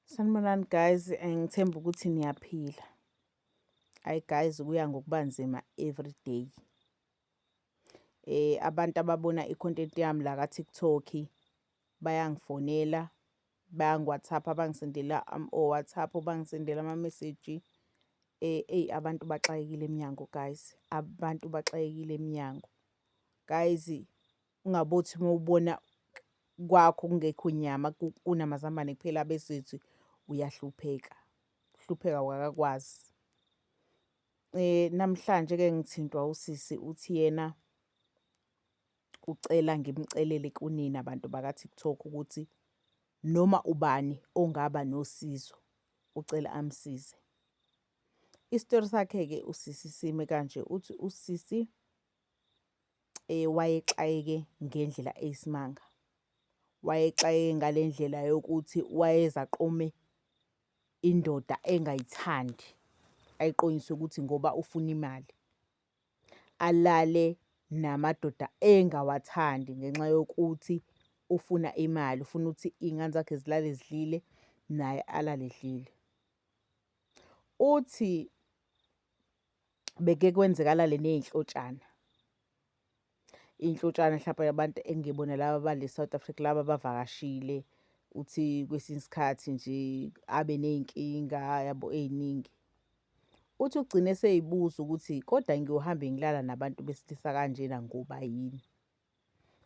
Sanibonani guys, ngithemba ukuthi niyaphila. Ayi guys, kuya ngokuba nzima every day. Abantu ababona i-content yami la ka-TikTok bayangifonela, bayangi-WhatsApp, bangisendela o-WhatsApp, bangisendela ama-message. Eyi abantu baxakekile emnyango guys, abantu baxakekile emnyango. Guys, ungabothi uma ubona kwakho kungekho nyama kunamazambane kuphela bese uthi uyahlupheka. Ukuhlupheka awukakwazi. Namhlanje-ke ngithintwa usisi uthi yena ucela ngimcelele kunina bantu baka-TikTok ukuthi noma ubani ongaba nosizo ucela amsize. Isitori sakhe-ke usisi sime kanje, uthi usisi wayexakeke ngendlela eyisimanga. Wayexakeke ngale ndlela yokuthi wayeze aqome indoda engayithandi, ayiqonyiswe ukuthi ngoba ufuna imali. Alale namadoda engawathandi ngenxa yokuthi ufuna imali, ufuna ukuthi iy'ngane zakhe zilale zidlile, naye alale edlile. Uthi beke kwenzeka alale ney'nhlotshana. Iy'nhlotshana hlampe abantu engibona laba bale South Africa laba abavakashile. Uthi kwesinye isikhathi nje abe ney'nkinga yabo ey'ningi. Uthi ugcine eseyibuza ukuthi kodwa ngiyohambe ngilala nabantu besilisa kanjena ngoba yini?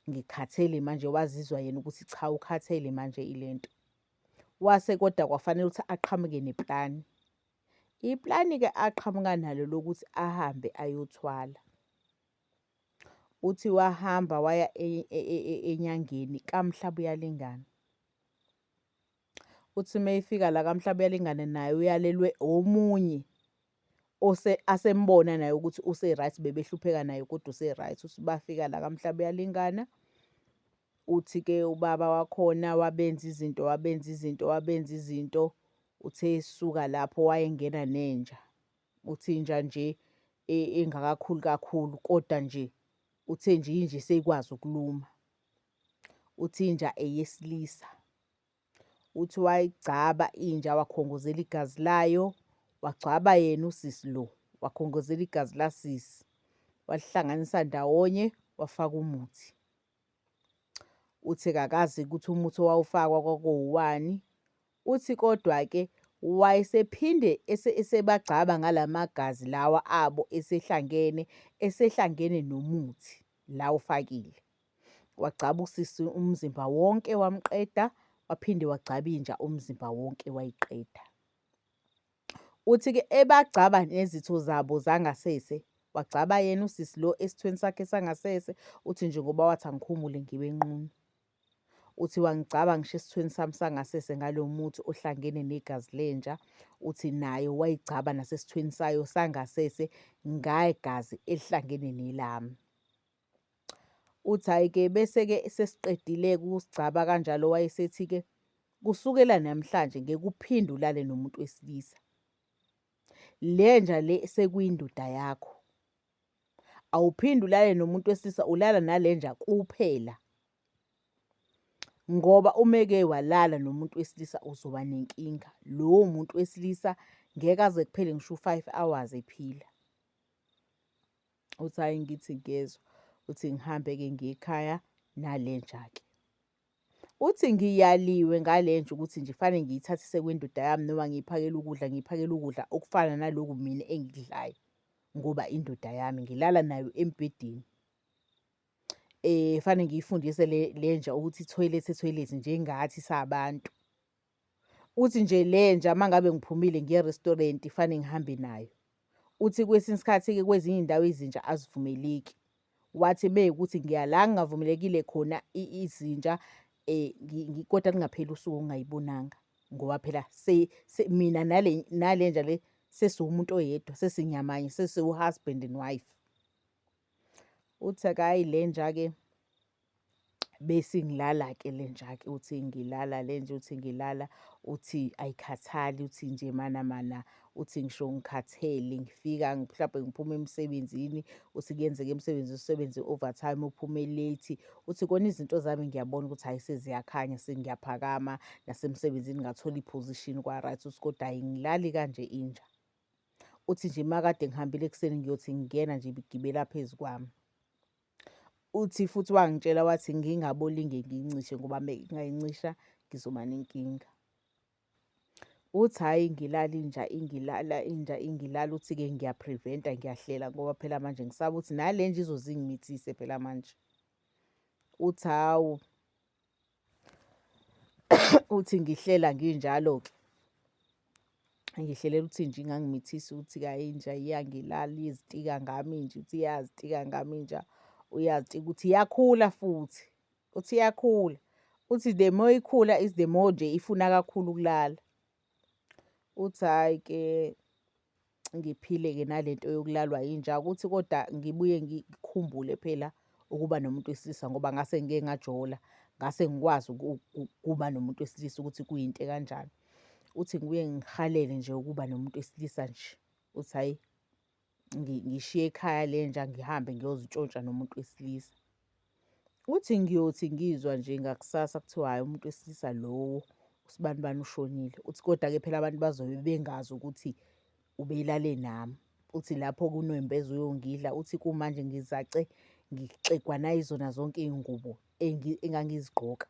Ngikhathele manje wazizwa yena ukuthi cha ukhathele manje ilento. Wase kodwa kwafanele ukuthi aqhamuke neplani. Iplani-ke aqhamuka nalo lokuthi ahambe ayothwala. Uthi wahamba waya e, e, e, enyangeni kaMhlabuyalingana. Uthi uma efika la kaMhlabuyalingana naye uyalelwe omunye ose asembona naye ukuthi use-right bebehlupheka naye kodwa use-right. Uthi bafika la kaMhlabuyalingana Uthi-ke ubaba wakhona wabenza izinto wabenza izinto wabenza izinto uthe esuka lapho wayengena nenja. Uthi inja nje engakakhuli kakhulu kodwa nje uthe nje inja eseyikwazi ukuluma. Uthi inja eyesilisa. Uthi wayigcaba inja wakhongozela igazi layo, wagcaba yena usisi lo, wakhongozela igazi lasisi. Walihlanganisa ndawonye wafaka umuthi. Uthi kakazi ukuthi umuthi owawufakwa kwakuwuwani. Uthi kodwa-ke wayesephinde esebagcaba ngala magazi lawa abo esehlangene, esehlangene nomuthi la ufakile. Wagcaba usisi umzimba wonke wamqeda, waphinde wagcaba inja umzimba wonke wayiqeda. Uthi-ke ebagcaba nezitho zabo zangasese, wagcaba yena usisi lo esithweni sakhe sangasese, uthi nje ngoba wathi angikhumule ngibe nqunu. Uthi wangigcaba ngisho esithweni sami sangasese ngalo muthi ohlangene negazi lenja, uthi nayo wayigcaba nasesithweni sayo sangasese ngegazi elihlangene nelami. Uthi hhayi-ke bese-ke sesiqedile-ke ukusigcaba kanjalo wayesethi-ke kusukela namhlanje ngeke uphinde ulale nomuntu wesilisa. Lenja le sekuyindoda yakho. Awuphinde ulale nomuntu wesilisa ulala nalenja kuphela. Ngoba umeke walala nomuntu wesilisa uzoba nenkinga. Lowo muntu wesilisa ngeke aze kuphele ngisho u-five hours ephila. Uthi hhayi ngithi ngiyezwa, uthi ngihambe-ke ngiye ekhaya nale nja-ke. Uthi ngiyaliwe ngale nja ukuthi nje kufanele ngiyithathise kwindoda yami noma ngiyiphakele ukudla, ngiyiphakele ukudla okufana naloku mina engikudlayo ngoba indoda yami ngilala nayo embhedeni. Fanele ngiyifundise le le nja ukuthi ithoyilethe ethoyilethe njengathi sabantu. Uthi nje le nja uma ngabe ngiphumile ngiye e-restaurant fanele ngihambe nayo. Uthi kwesinye isikhathi-ke kwezinye iy'ndawo izinja azivumeleki. Wathi meyukuthi ngiya la ngingavumelekile khona izinja kodwa kungapheli usuku ngingayibonanga ngoba phela mina nale nale nja le sesiwumuntu oyedwa sesinyamanye sesiwu-husband and wife. Uthi hhayi le nja-ke. Bese ngilala-ke le nja-ke, uthi ngilala le nja, uthi ngilala, uthi ayikhathali, uthi nje mana mana, uthi ngisho ngikhathele ngifika mhlampe ngiphuma emsebenzini, uthi kuyenzeka emsebenzini usebenze i-overtime uphume late. Uthi kona izinto zami ngiyabona ukuthi hhayi seziyakhanya sengiyaphakama nasemsebenzini ngathola i-position kwa-right. Uthi kodwa ayingilali kanje inja. Uthi nje makade ngihambile ekuseni ngiyothi ngingena nje ibigibela phezu kwami. Uthi futhi wangitshela wathi ngingabolinge ngiyincishe ngoba ngingayincisha ngizoba nenkinga. Uthi hhayi ngilala inja ingilala inja ingilala, uthi-ke ngiya-prevent-a ngiyahlela ngoba phela manje ngisaba ukuthi nale nja izoze ingimithise phela manje. Uthi hawu, uthi ngihlela nginjalo-ke. Ngihlelela ukuthi inja ingangimithisi ukuthi kayi inja iyangilala izitika ngami inja, uthi iyazitika ngami inja, uyazitika ukuthi iyakhula futhi, uthi iyakhula. Uthi the more ikhula is the more nje ifuna kakhulu ukulala. Uthi hhayi-ke ngiphile-ke nale nto yokulalwa yinja ukuthi kodwa ngibuye ngikhumbule phela ukuba nomuntu wesilisa ngoba ngase ngike ngajola ngase ngikwazi ukuba nomuntu wesilisa ukuthi kuyinto ekanjani. Uthi ngibuye ngihalele nje ukuba nomuntu wesilisa nje. Uthi hhayi ngishiye ekhaya le nja ngihambe ngiyozintshontsha nomuntu wesilisa. Uthi ngiyothi ngizwa nje ngakusasa kuthiwa hhayi umuntu wesilisa lowo usibanibani ushonile. Uthi kodwa-ke phela abantu bazobe bengazi ukuthi ubelale nami. Uthi lapho kunembeza uyongidla. Uthi kumanje ngizace ngixegwa nayizona zonke iy'ngubo engangizigqoka.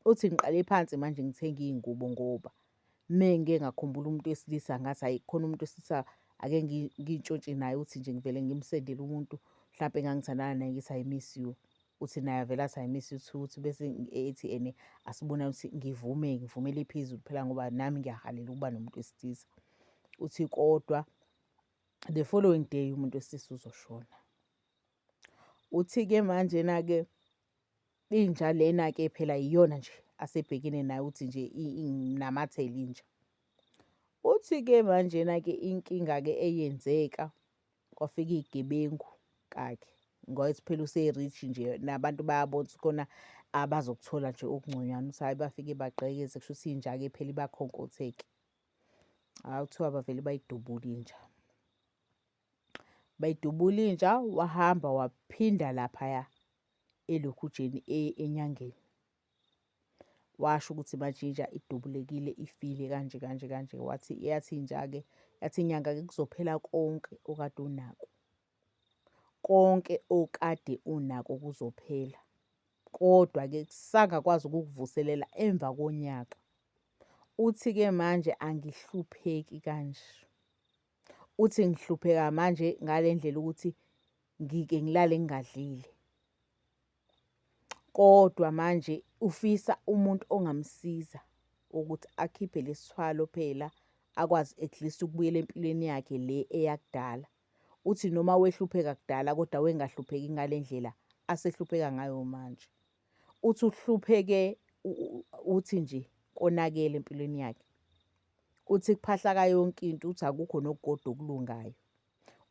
Uthi ngiqale phansi manje ngithenga iy'ngubo ngoba mengike ngakhumbula umuntu wesilisa ngathi hhayi khona umuntu wesilisa ake ngiy'ntshontshe naye, uthi nje ngivele ngimsendele umuntu mhlampe engangithandana naye ngithi I miss you. Uthi naye avele athi I miss you too, uthi bese ethi ene asibona ukuthi ngivume ngivumele phezulu phela ngoba nami ngiyahalela ukuba nomuntu wesilisa. Uthi kodwa the following day umuntu wesilisa uzoshona. Uthi-ke manjena-ke inja lena-ke phela iyona nje asebhekene nayo uthi nje inginamathele inja. Uthi-ke manjena-ke inkinga-ke eyenzeka kwafika iy'gebengu kakhe ngoba phela use-rich nje nabantu bayabona ukuthi khona abazokuthola nje okungconywana. Uthi hhayi bafike bagqekeze kusho ukuthi inja-ke phela ibakhonkotheke. Hhayi kuthiwa bavele bayidubula inja. Bayidubula inja wahamba waphinda laphaya elokhujeni enyangeni. Washo ukuthi manje inja idubulekile ifile kanje kanje kanje. Wathi yathi inja-ke yathi inyanga-ke kuzophela konke okade unako. Konke okade unako kuzophela. Kodwa-ke kusangakwazi ukukuvuselela emva konyaka. Uthi-ke manje angihlupheki kanje. Uthi ngihlupheka manje ngale ndlela ukuthi ngike ngilale ngingadlile. Kodwa manje ufisa umuntu ongamsiza ukuthi akhiphe lesithwalo phela akwazi at least ukubuyela empilweni yakhe le eyakudala. Uthi noma wehlupheka kudala kodwa wengahlupheki ngale ndlela asehlupheka ngayo manje. Uthi uhlupheke uthi nje konakele empilweni yakhe. Uthi kuphahlaka yonke into, uthi akukho nokukodwa okulungayo.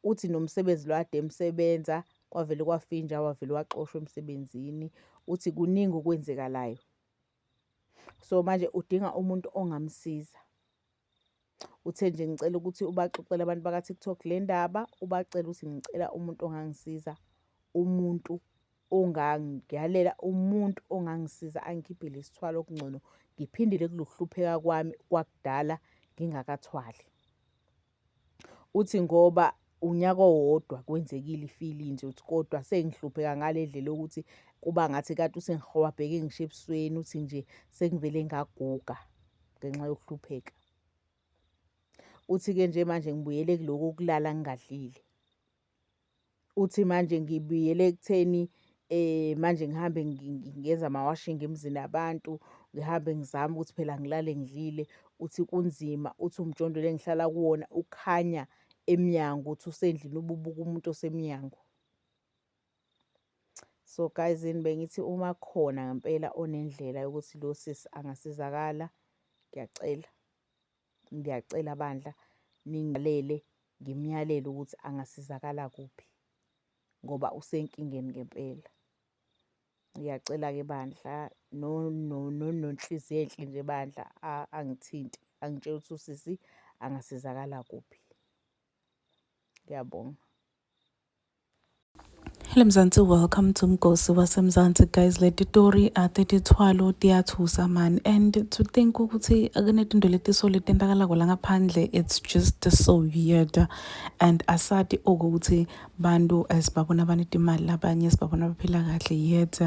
Uthi nomsebenzi lo ade emsebenza kwavele kwafinja wavele waxoshwa emsebenzini. Uthi kuningi okwenzekalayo. So manje udinga umuntu ongamsiza. Uthe nje ngicela ukuthi ubaxoxele abantu baka-TikTok le ndaba, ubacele ukuthi ngicela umuntu ongangisiza, umuntu ongangiyalela, umuntu ongangisiza angikhiphele isithwalo okungcono ngiphindele kulokuhlupheka kwami kwakudala ngingakathwali. Uthi ngoba unyaka owodwa kwenzekile ifili nje uthi kodwa sengihlupheka ngale ndlela yokuthi kuba ngathi kade usengihwabheke ngisho ebusweni uthi nje sengivele ngaguga ngenxa yokuhlupheka. Uthi-ke nje manje ngibuyele kuloko kulala ngingadlile. Uthi manje ngibuyele ekutheni manje ngihambe ngenza amawashingi emzini abantu, ngihambe ngizame ukuthi phela ngilale ngidlile. Uthi kunzima, uthi umjondolo engihlala kuwona ukhanya emnyango, uthi usendlini ububuka umuntu osemnyango. So guys, bengithi uma khona ngempela onendlela yokuthi lo sisi angasizakala, ngiyacela. Ngiyacela bandla ningiyalele ngimyalele ukuthi angasizakala kuphi ngoba usenkingeni ngempela. Ngiyacela-ke bandla nonhliziyo enhle nje bandla angithinte angitshele ukuthi usisi angasizakala kuphi. Ngiyabonga. Hello Mzansi, welcome to Mgosi waseMzansi. Guys, le titori atetithwalo tiyathusa man, and to think ukuthi akunetinto letiso letentakalako la ngaphandle, it's just so weird. And asati ukuthi bantu esibabona banetimali, labanye sibabona baphila kahle, yet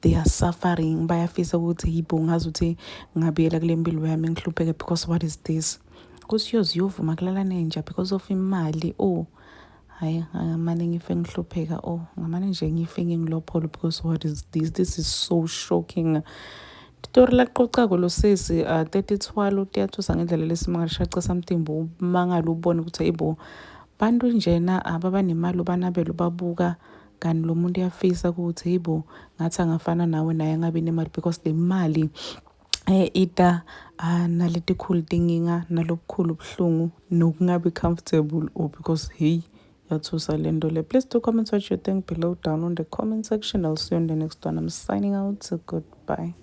they are suffering. Bayafisa ukuthi yibo ngazi ukuthi ngabuyela kule mpilo yami ngihlupheke, because what is this? Kuthi uyoziyovuma kulala nenja because of imali. Oh hayi, ngamane ngife ngihlupheka. Oh, ngamane nje ngife ngingilopholo, because what is this? This is so shocking. Titori laqocako lo sisi tetithwalo tiyathusa ngendlela lesimangalishaca something. Umangala ubone ukuthi ayibo, bantu njena ababanemali banabelo babuka, kanti lo muntu uyafisa ukuthi yibo ngathi angafana nawe, naye angabi nemali, because le mali ita naletikhulu tinkinga nalobukhulu ubuhlungu nokungabi comfortable. Oh, because hey, yathusa le nto le. Please do comment what you think below down on the comment section. I'll see you in the next one. I'm signing out, so goodbye.